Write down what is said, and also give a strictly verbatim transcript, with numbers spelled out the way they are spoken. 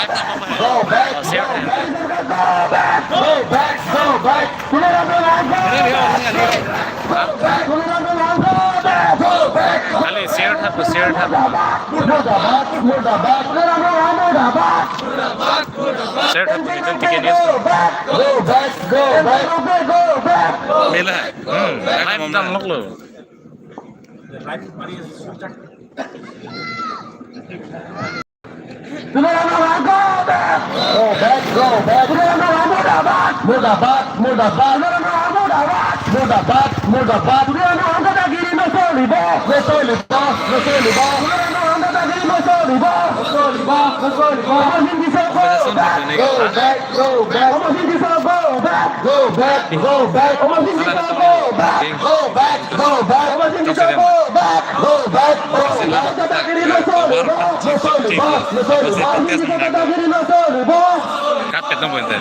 Go back, go back, go back, go back. Kali share thap, share thap. Murdabad, murdabad, murdabad. Share thap, itum ticket news. Go back, go back, go back. Mela. Hmm, live dam loklo. Go back, go back. Murdabad, murdabad, murdabad. Murdabad, murdabad. Murdabad, murdabad. Go back, go back. Go back, go back. Go back, go back. Go back, go back. Go back, go back. Cut, cut, no puede ser.